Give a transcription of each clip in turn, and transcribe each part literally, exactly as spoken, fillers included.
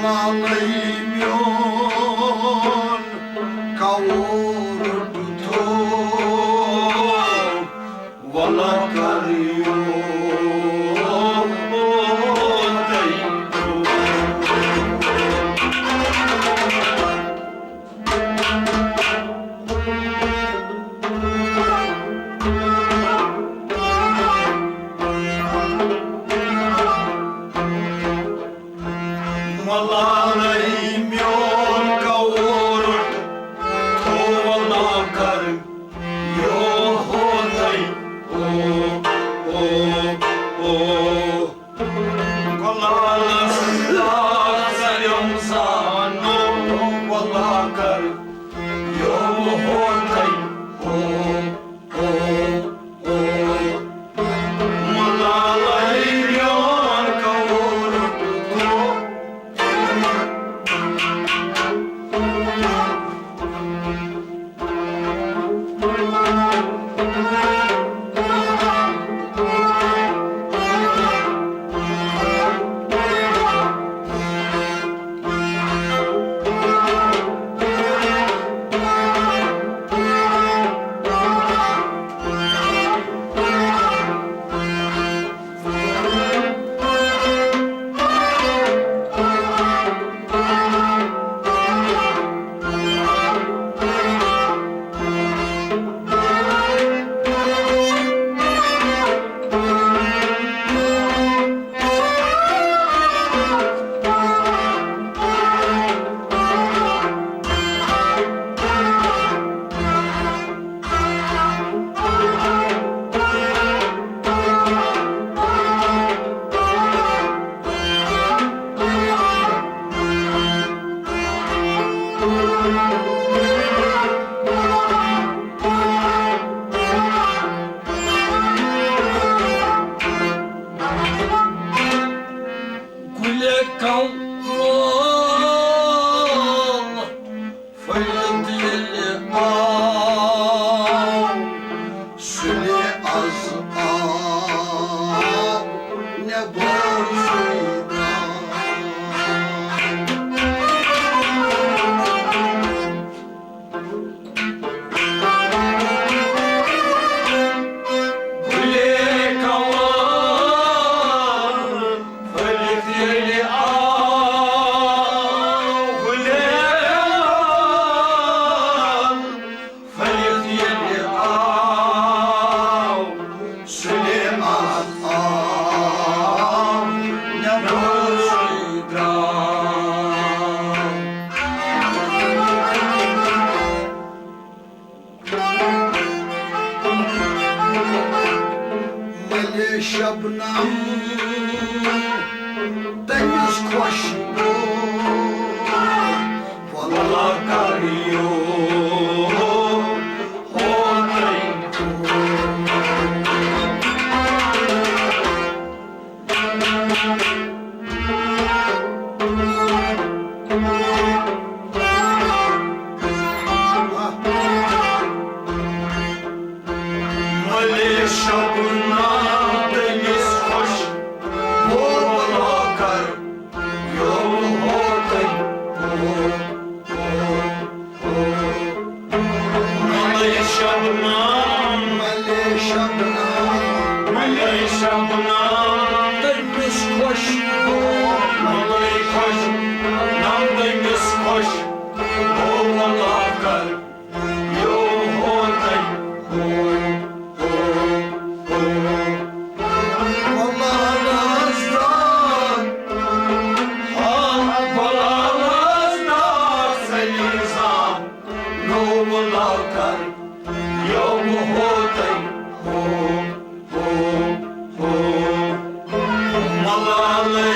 علی میون کور ڈُتھو، ولا کر یو تئی۔ ملالے میون کور، تھو ولا کر یو ہوتئی۔ او، او، او۔ گلالس داغ زریوم زانو، ولا کر یو ہوتئی۔ او، او، او۔ ملالے میون کور ڈُتھو۔ گُلہِ کمل پھٔلِتھ ییٚلہِ آو، سُلہِ از آو نٮ۪بر سُے درٛاو۔ گُلے کمل پھٔلِتھ ییٚلہِ آو، گُلے کمل پھٔلِتھ ییٚلہِ آو، سُلہِ از آو نٮ۪بر سُے درٛاو۔ ملہِ شبنم تٔمِس خۄش گوٚو، ولا کر یو ہوتئی۔ ملے شبنم تٔمِس خۄش گوٚو، ولا کر یو ہوتئی۔ ملے شبنم، ملے شبنم، ملے شبنم تٔمِس خۄش گوٚو، ملے خۄش نم تٔمِس خۄش گوٚو، ولا کر یو ہوتئی۔ ہو، ہو، ہو۔ ملالس داغ، ہا، ملالس داغ سلیزان نو ولا کر یو ہوتئی۔ ہو، ہو، ہو۔ ملالے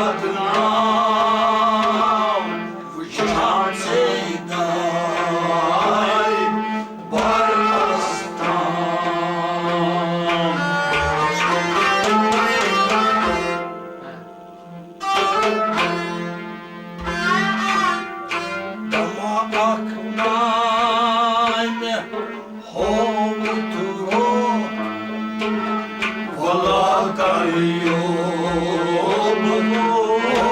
بدنام وٕچھان ژے داے برس تام۔ دما اکھ نامہِ ہووُت رو، ولا کر یو بہو۔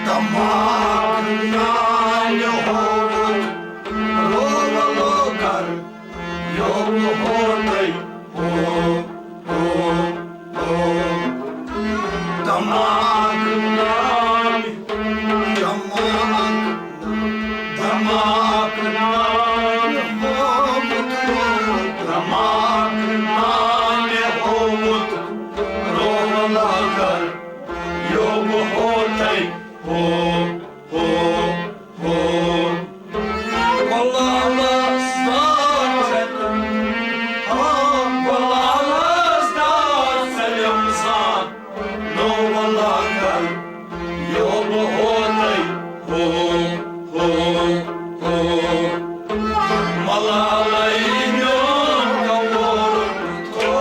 دماغ نالہِ ہووُت، رو ولو کر یوم ہوتَے ہو، ہو، ہو۔ دماغ نالہِ، دماغ، دماغ نالہِ ہووُت، دماغ نالہِ ہووُت، رو ولو کر یوم ہوتَے ہو، ہو، ہو۔ بلالس دار سلیم، ہاں، بلالس دار سلیم سان، نو بلال کر یوم ہوتَے ہو، ہو، ہو۔ ملالے میون کور تھو۔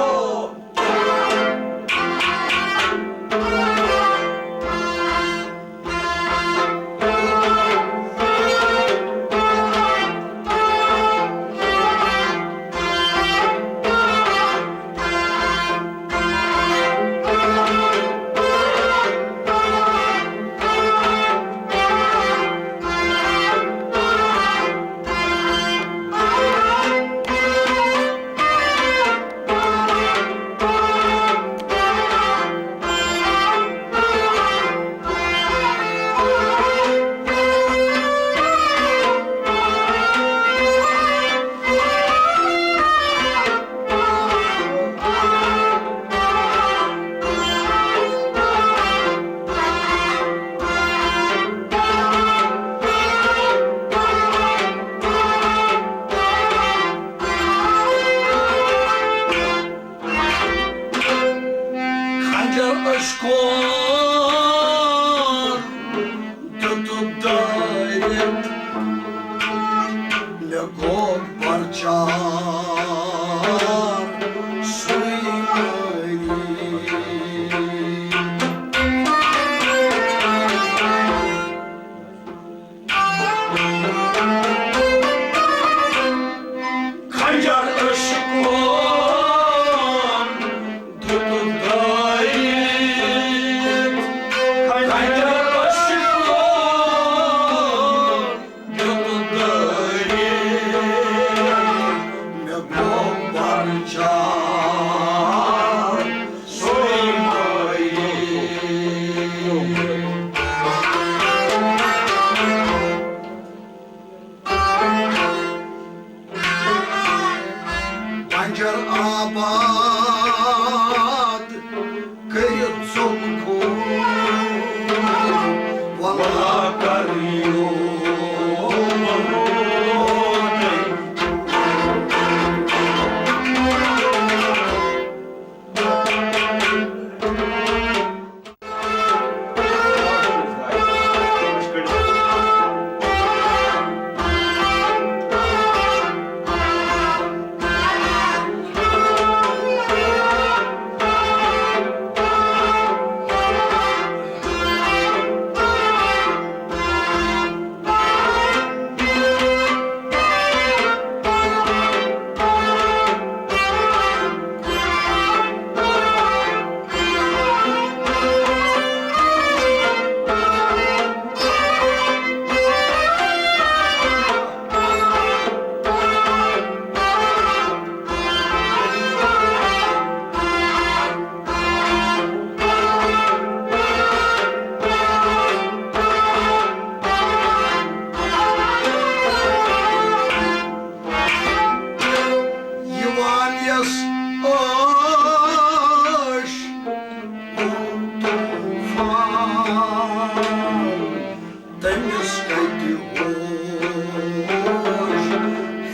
کتہِ ہوش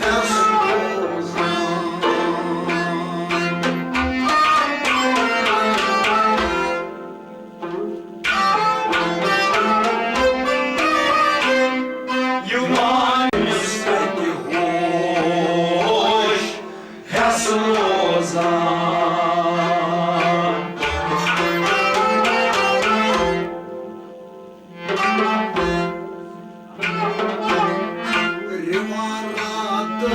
ہٮ۪س روزان۔ یِوان یُس کتہِ ہوش ہٮ۪س روزان۔ رِوان راتس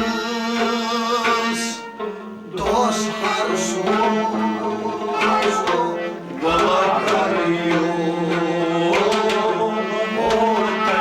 دۄہس ہر سُہ، ہر سُہ ولا کر یوم ہوتَے۔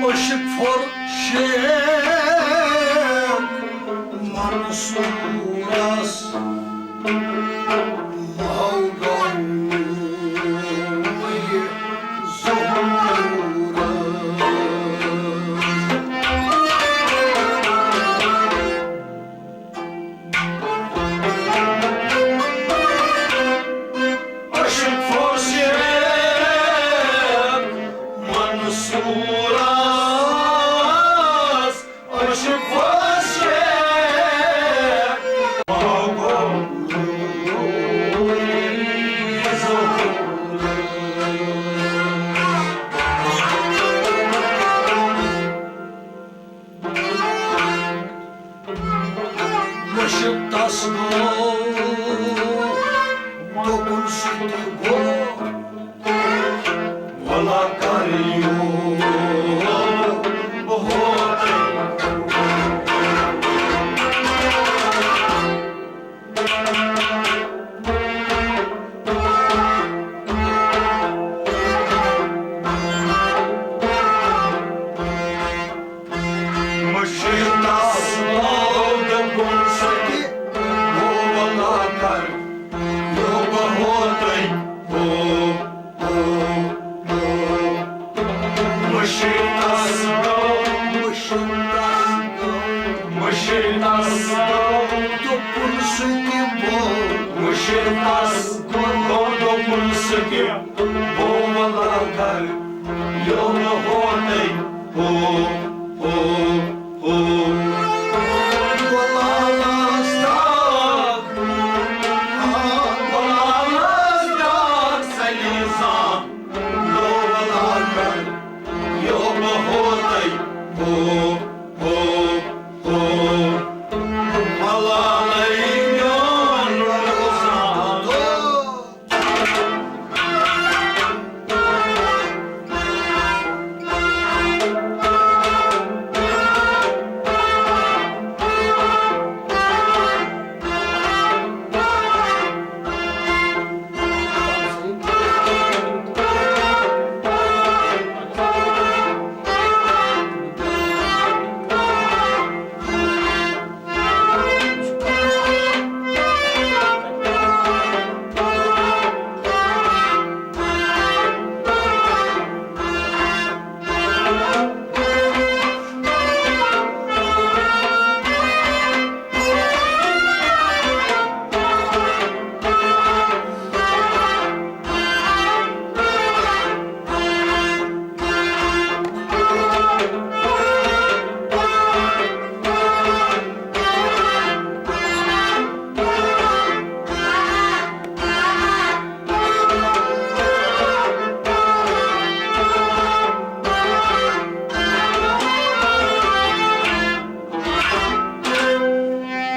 عشق فور شیخ منصورس ماو گوٚو ظہورس۔ عشق فور شیخ منصورس، عشق فور شیخ مُشِک تس گوٚو، دوٚپُن سُہ تہِ گوٚو، وَلا کر یوٗر بہٕ ہوتَے۔ مُشِک تس گوٚو، دوٚپُن سُہ تہِ گوٚو، وَلا کر یوٗر بہٕ ہوتَے۔ ہو، ہو، ہو۔ مُشِک تس گوٚو، مُشِک تس گوٚو، مُشِک تس گوٚو، دوٚپُن سُہ تہِ گوٚو۔ مُشِک تس گوٚو، دوٚپُن سُہ تہِ گوٚو، وَلا کر یوٗر بہٕ ہوتَے۔ ہو، ہو، ہو۔ ہو، ہو، ہو، ملالے میون روزان۔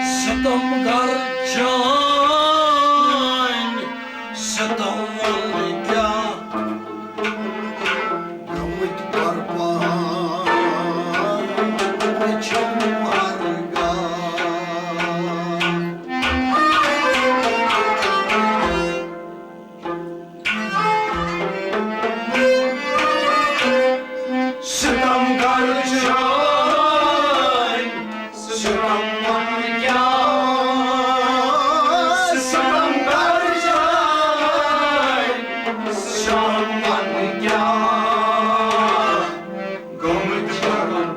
ستمگر چٲنۍ ستم وَنٕنۍ کیٛاہ؟ گٔمٕتۍ قۄربان مےٚ چھِم ہرگاہ۔ ستمگر چٲنۍ ستم وَنٕنۍ کیٛاہ؟ ستمگر چٲنۍ ستم وَنٕنۍ کیٛاہ؟ گٔمٕتۍ قۄربان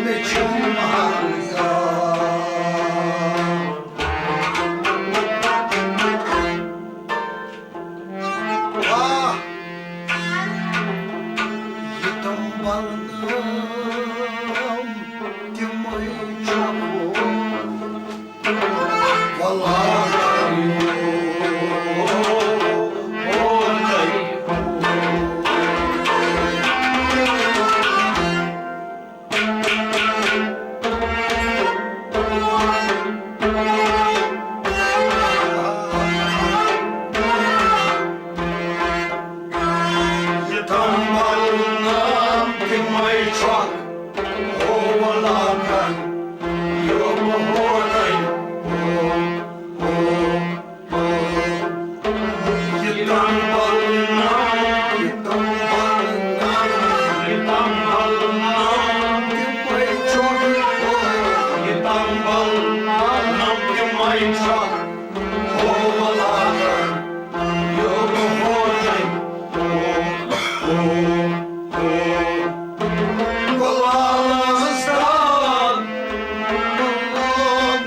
مےٚ چھِم ہرگاہ۔ واہ! یتم بلنم تمے چھکو ولا کریو۔ یتم بلنم تمے چھکھ ہو ولا کر، یو بہوتن، ہو، ہو۔ یتم بلنم، یتم بلنم، یتم بلنم، تمے چھکھ، یتم بلنم، تمے چھکھ، ہو ولا کر، یو بہوتن، ہو، ہو، ہو۔ گلالس داد،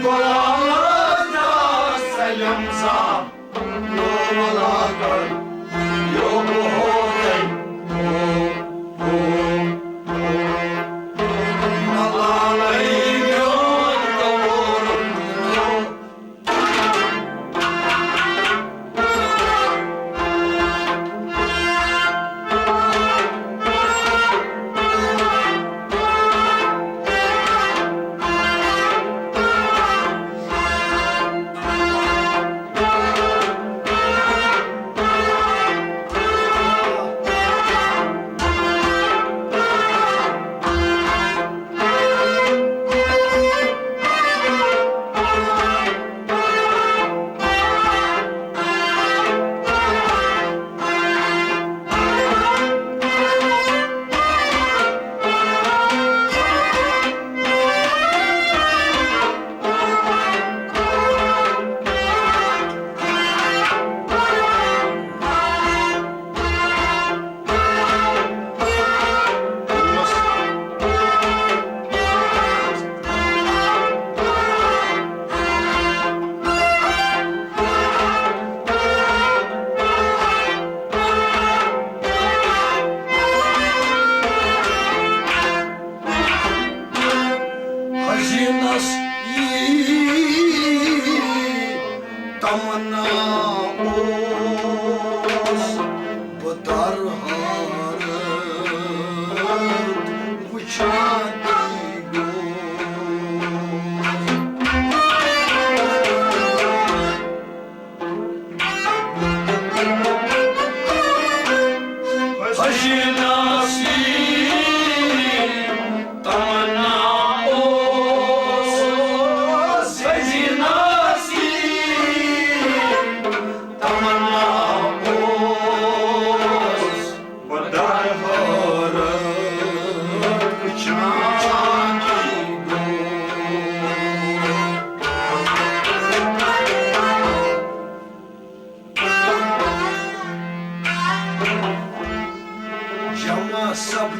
گلالس داد سلم صاحب۔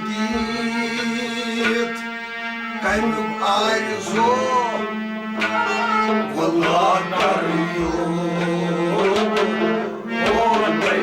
دِتھ کَمیُک آرزو، واللہ کر یوم ہونے۔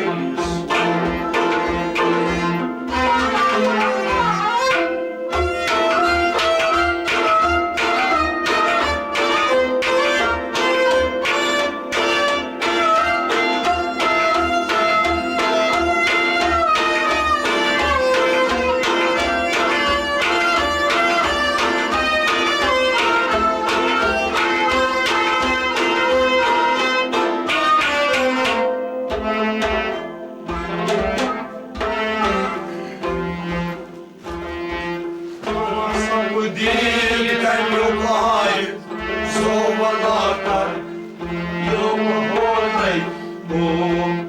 سپدی تمیُک آرزو، واللہ کر یوم ہونے۔